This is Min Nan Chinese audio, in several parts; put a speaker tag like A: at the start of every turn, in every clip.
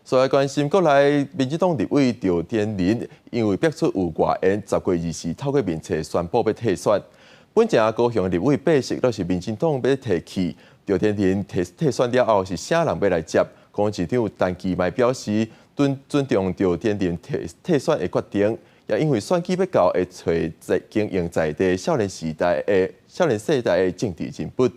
A: 所以關心國內民進黨立委趙天麟，因為爆出有外緣，10月24透過面冊宣布欲退選。本前高雄立委白色都是民進黨欲提去，趙天麟退退選了後是啥人欲來接？高雄市長陳其邁表示尊尊重趙天麟退退選的決定，也因為選舉欲到，會揣在經營在地少年時代的少年世代的政治人物。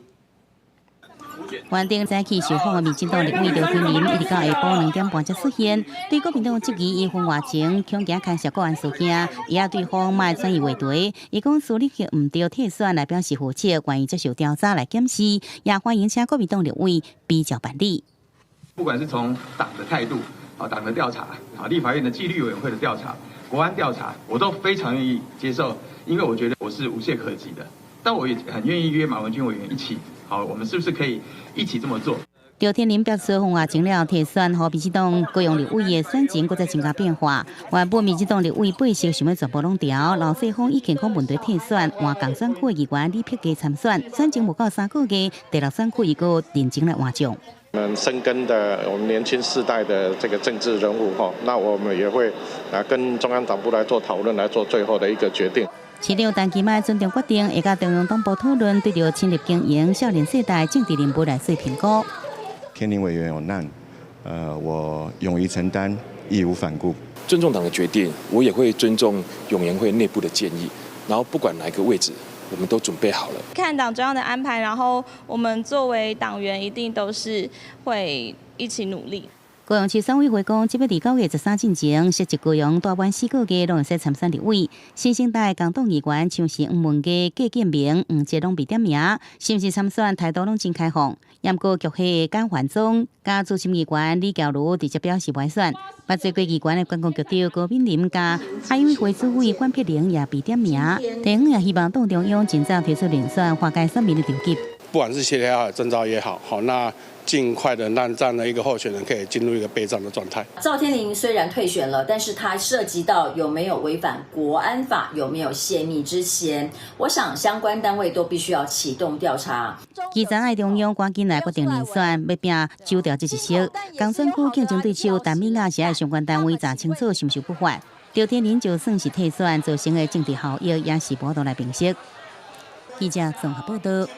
B: 原定早起受訪的民進黨立委趙天麟，一直到下晡2點半才出現。對國民黨質疑伊婚外情、恐驚牽涉國安事件，伊也對方莫轉移話題。伊講蘇立克毋對退選來表示負責，願意接受調查來檢視，也歡迎請國民黨立委比照辦理。
C: 不管是從黨的態度、啊黨的調查、啊立法院的紀律委員會的調查、國安調查，我都非常願意接受，因為我覺得我是無懈可擊的。但我也很願意約馬文君委員一起，好，我們是不是可以一起這麼做？
B: 趙天麟表示，婚外情了退選，予民進黨高雄立委的選情閣再增加變化。原本民進黨立委八席想欲全部攏調，劉世鋒以健康問題退選，換共選區議員李碧嘉參選，選情無夠3個月，第六選區伊閣認真來換將。
D: 我們深耕的我們年輕世代的這個政治人物哈，那我們也會啊跟中央黨部來做討論，來做最後的一個決定。
B: 市長陳其邁尊重決定，會佮中央黨部討論，對著親力經營少年世代政治人物來做評估。
E: 天麟委員有難，我勇於承擔，義無反顧。
F: 尊重黨的決定，我也會尊重湧研會內部的建議。然後不管哪一個位置，我們都準備好了。
G: 看黨中央的安排，然後我們作為黨員，一定都是會一起努力。
B: 高雄市選委會講，這欲佇9月13進前，設籍高雄大滿4個月，攏會使參選立委。新生代共黨議員像是黃文嘉、郭建明、黃捷攏未點名，是毋是參選態度攏真開放。毋過局系簡環宗佮資深議員李嬌如直接表示袂選。捌做過議員的觀光局長高敏玲佮海委會主委管碧玲也被點名。地方也希望黨中央盡早提出人選，化解選民的着急。
H: 不管是協調也好，徵召也好，好那盡快的讓這樣的一個候選人可以進入一個備戰的狀態。
I: 趙天麟雖然退選了，但是他涉及到有沒有違反國安法，有沒有洩密之嫌，我想相關單位都必須要啟動調查。
B: 基層愛中央趕緊來決定人選，欲拼守牢這一席。共選區競爭對手陳美雅是愛相關單位查清楚是毋是不法。趙天麟就算是退選，造成的政治效益也是無法度來平息。記者綜合報道。